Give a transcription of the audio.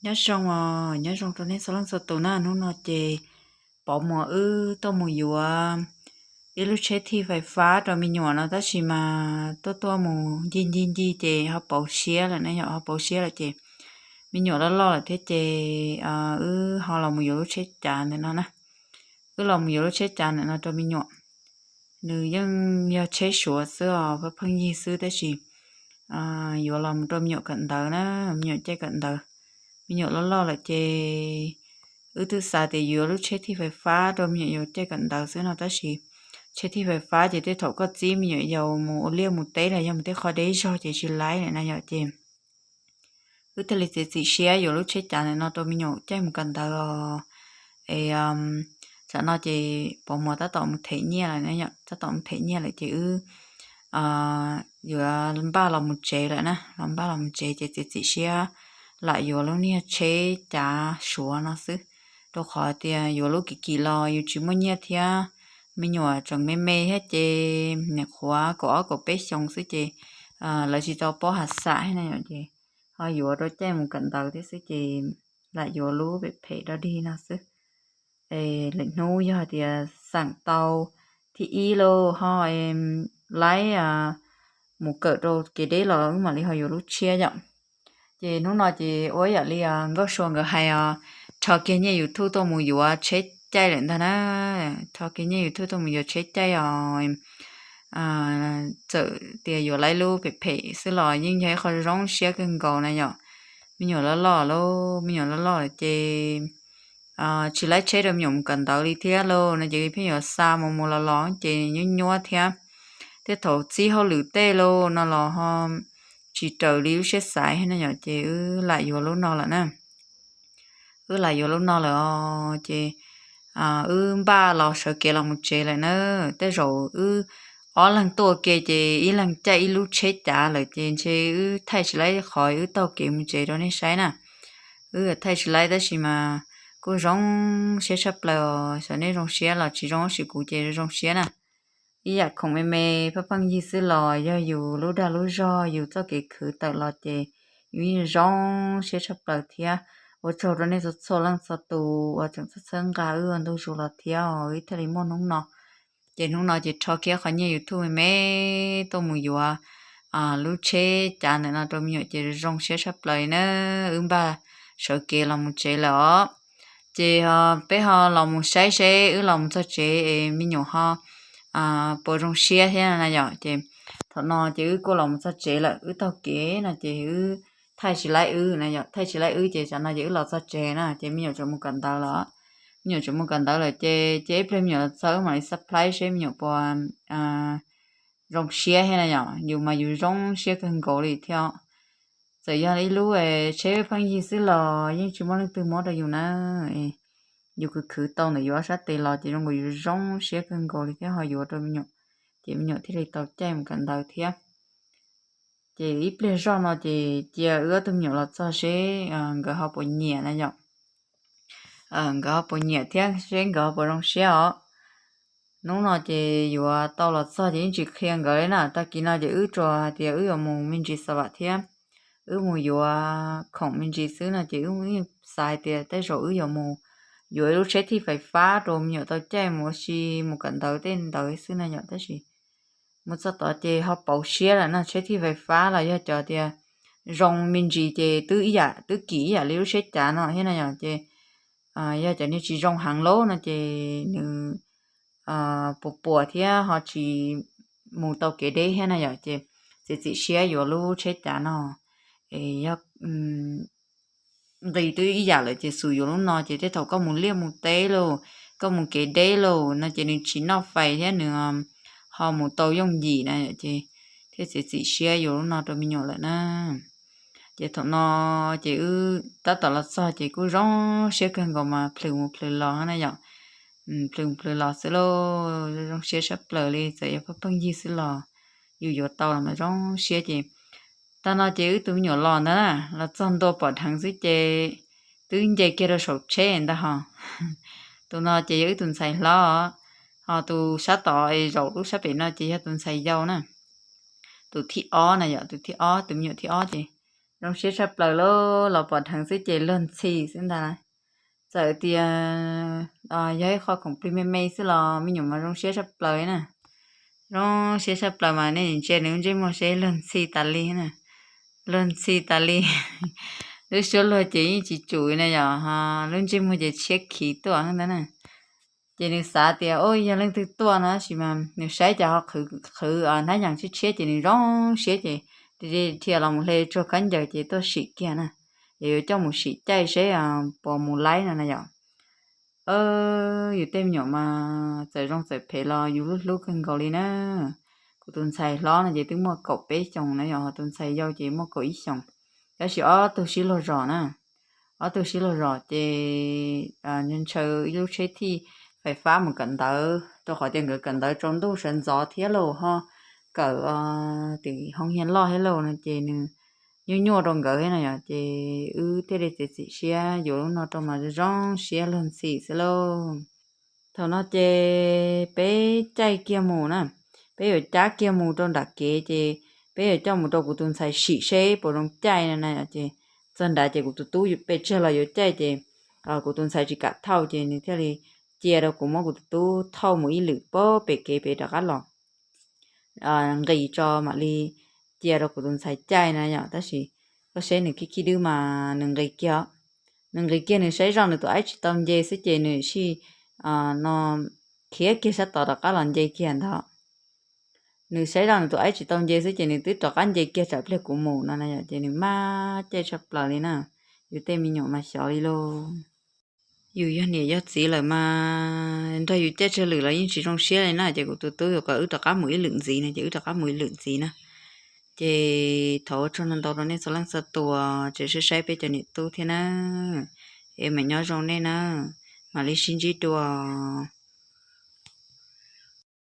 Nyob zoo os, nyob zoo rau nej txhua leej txhua tus na. Hnub no ces Pov Muas wb tuaj mus yuav ib lub tsheb thij fais fab rau me nyuam no tab sis mas tuaj tuaj mus ncig ncig ncig ces ho pauv siab lawm na yom, ho pauv siab lawm ces me nyuam loj loj lawm thiab ces wb ho los mus yuav lub tsheb cav ntawm no na. Wb los mus yuav lub tsheb cav ntawm no rau me nyuam. Nws yeej yog tsheb Suav xwb os, pheej pheej yig xwb tab sis yuav los mus rau me nyuam kawm ntawv na, me nyuam caij kawm ntawv. Me nyuam loj loj lawm ces wb twb xav tias yuav lub tsheb thij fais fab rau me nyuam yaus caij kawm ntawv xwb no tab sis tsheb thij fais fab ces tej thaum koj txib me nyuam yaus mus ua liaj mus teb los yog mus tej qhov deb zog ces tsis laib lawm na yom ces wb thiaj li txiav txim siab yuav lub tsheb cav ntawm no rau me nyuam caij mus kawm ntawv os. Es tam no ces Pov Muas tab tom mus them nyiaj lawm, tab tom mus them nyiaj lawm ces wb yuav npaj los mus tsev lawm na, los npaj los mus tsev ces txiav txim siab lam yuav lub niag tsheb cav Suav no xwb, rau qhov tias yuav lub kim kim los yus tsis muaj nyiaj thiab, me nyuam tseem me me thiab ces nyuam qhuav kaum ob kaum peb xyoos xwb ces lawv tsis tau paub has xam thiab na yom ces ho yuav rau caij mus kawm ntawv thiab xwb ces lam yuav lub phem phem dog dig no xwb. Es lwm hnub yog tias xeem tau thib ib lauj ho laib mus kawm rau kev deb los wb mam li ho yuav lub tshiab yom. Ces hnub no ces ua yam li Nkauj Sua nkawd hais os, rho kiag nyiaj YouTube tuaj mus yuav tsheb caij lawm ntag na. Rho kiag nyiaj YouTube tuaj mus yuav tsheb caij os. Txawm tias yuav laib lub phem phem xwb los yeej yog ib qho zoo siab kawg nkaus na yom. Me nyuam loj loj lauj, me nyuam loj loj lawm ces tsis laib tsheb rau me nyuam mus kawm ntawv li thiab lauj no ces pheej yuav xa mus mus los los ces nyuaj nyuaj thiab. Tej thaum txib hauj lwm tej lauj no los ho tsis raws li lub siab xaiv na yom ces wb lam yuav lub no lawm na. Wb lam yuav lub no lawm os ces wb npaj los sawv kev los mus tsev lawm na. Tej zaum wb ob leeg tuaj ua ke ces ib leeg caij ib lub tsheb cav lawm ces ntshe wb thaij tsis laib qhov wb taug kev mus tsev rau nej saib na. Wb thaij tsis laib tab sis mas kuj zoo siab tshaj plaws os, xyov nej zoo siab los tsis zoo tab sis kuv ces zoo siab na. Ib yam khoom me me pheej pheej yig xwb los yog yus lub dag lub zog yus txoj kev khwv tawm los ces yus yeej zoo siab tshaj plaws thiab. Ua tsaug rau nej txhua txhua leej txhua tus uas tseem txhawb txhawb nqa wb ua ntu zus los thiab os, wb thiaj li muaj hnub no. Ces hnub no ces rho kiag qhov nyiaj YouTube me me tuaj mus yuav lub tsheb cav ntawm no rau me nyuam ces zoo siab tshaj plaws li na. Wb npaj sawv kev los mus tsev lawm os. Ces peb ho los mus saib seb wb los mus txog tsev es me nyuam ho puas zoo siab thiab na yom. Ces thaum no ces wb kuj los mus txog tsev lawm, wb taug kev no ces wb thaij tsis laib wb na yom, thaij tsis laib wb ces tsam no ces wb los txog tsev na ces me nyuam tseem mus kawm ntawv lawm. Me nyuam tseem mus kawm ntawv lawm ces cia ib pliag me nyuam los txog wb mam li surprise seb me nyuam puas zoo siab thiab na yom. Yus mas yus zoo siab kawg nkaus li thiab. Txawm yog ib lub tsheb pheej yig xwb los yeej tsis muaj leej twg muab rau yus na. Yus khwv khwv tau ntawm yus ob sab tes los ces zoo nkaus yus zoo siab kawg nkaus li thiab ho yuav rau me nyuam, ces me nyuam thiaj li tau caij mus kawm ntawv thiab. Ces ib pliag zoj no ces cia wb ob tug me nyuam los txog seb nkawd ho puas nyiam na yom. Nkawd ho puas nyiam thiab seb nkawd ho puas zoo siab os. Hnub no ces yuav tau los txog ces yeej tsis qhia nkawd li na, tag kis no ces wb tsuas hais tias wb yuav mus me ntsis xa vam thiab wb mus yuav khoom me ntsis xwb no ces wb xav hais tias tej zaum wb yuav mus yuav ib lub tsheb thij fais fab rau me nyuam tau caij mus ua si mus kawm ntawv tej ntawd xwb na yom, tab sis mus txog tod ces ho pauv siab lawm no, tsheb thij fais fab los yog cov tias zoo me ntsis ces twb ib yam, twb kim ib yam li lub tsheb cav no thiab na yom, ces yog cov niag tsis zoo heev lauj no ces nws puas puas thiab ho tsis mus tau kev deb thiab na yom, ces txiav txim siab yuav lub tsheb cav no. Es yog nqi twb ib yam lawm ces xub yuav lub no ces tej thaum koj mus liaj mus teb lauj, koj mus kev deb lauj no ces nws tsis noj fais thiab nws ho mus tau yooj yim na ces thiaj txiav txim siab yuav lub no rau me nyuam lawm na. Ces thaum no ces wb tab tom los txog ces kuj zoo siab kawg nkaus mas plhws mus plhws los na yom. Plhws mus plhws los xwb lauj, zoo siab tshaj plaws li, txawm yog pheej pheej yig xwb los yus yuav tau los mas zoo siab ces tag no ces wb tus me nyuam los ntag na, los txog ntua pom dheev xwb ces twb nce kiag rau saum tsheb ntag ho. Tus no ces yog wb tus ntxhais hlob, ho tus sab tod es zaum lub sab pem no ces yog tus ntxhais yau na. Tus thib ob na yom, tus thib ob, tus me nyuam thib ob ces zoo siab tshaj plaws lauj, los pom dheev xwb ces luag ntxhi xwb ntag. Txawm tias yog ib qho khoom plig me me xwb los me nyuam mas zoo siab tshaj plaws na. Zoo siab tshaj plaws mas nej ntsia nws lub ntsej muag seb luag ntxhi tas li na. Luag ntxhi tas li. Lub suab luag ces yeej tsis tsum na yom, lub ntsej muag ces tshiab khiv tuaj ntag na. Ces nws xav tias, o, yog leej twg tuaj no, tab sis mas nws saib cas ho qhwv hnab yas tshiab tshiab ces nws zoo siab ces dhia los mus hle tsuag khaub ncaws ces tuaj sim kiag na. Yog yuav coj mus sim caij seb puas mus laib no na yom. Yus tej me nyuam mas txawm zoo txawm phem los yus lub hlub kawg nkaus li na. Kuv tus ntxhais hlob no ces twb muaj kaum peb xyoos na yom, ho tus ntxhais yau ces muaj kaum ib xyoos. Tab sis ob tug sib luag zos na, ob tug sib luag zos ces ntshaw ib lub tsheb thij fais fab mus kawm ntawv, rau qhov tias nkawd kawm ntawv tsaus ntuj sawv ntxov thiab lauj, ho kawm tim hoo hias loj thiab lauj no ces nws nyuaj nyuaj rau nkawd thiab no yom, ces wb thiaj li txiav txim siab yuav lub no rau mas zoo siab luag ntxhi xwb lauj. Thaum no ces peb caij kiag mus na, peb yuav cab kiag mus rau nram kev ces peb yuav coj mus rau kuv tus ntxhais sim seb puas zoo caij no na. Ces txog nrad ces kuv tus tub pes tsawg los yuav caij ces kuv tus ntxhais tsis kam thauj ces nws thiaj li cia rau kuv muab kuv tus tub thauj mus ib lwm pem kev pem rov qab los nqis tso mam li cia rau kuv tus ntxhais caij na yom. Tab sis koj saib nws khib khib dwb mas nws nqis kiag, nws nqis kiag nws saib zoj nws tus aib tsis tau nce xwb ces nws sim no khiav kiag sab tod rov qab los nce kiag ntag. Nws saib zoj nws tus aib tsis tau nce xwb ces nws twb rov qab nce kiag tsam pliag kuv mus no na yom, ces nws maj caij tshaj plaws li na. Yus tej me nyuam mas xyov li lauj. Yus yog niam yog txiv lawm mas nrog yus caij tsawg lwm los yeej tsis zoo siab li na, ces kuv tus tub yuav kom wb rov qab mus ib lwm ntxiv no ces wb rov qab mus ib lwm ntxiv na. Ces thov ua tsaug ntau ntau rau nej txhua leej txhua tus tseem saib saib peb cov niam tub thiab na. Es mas nyob zoo nej na, mam li sib ntsib dua.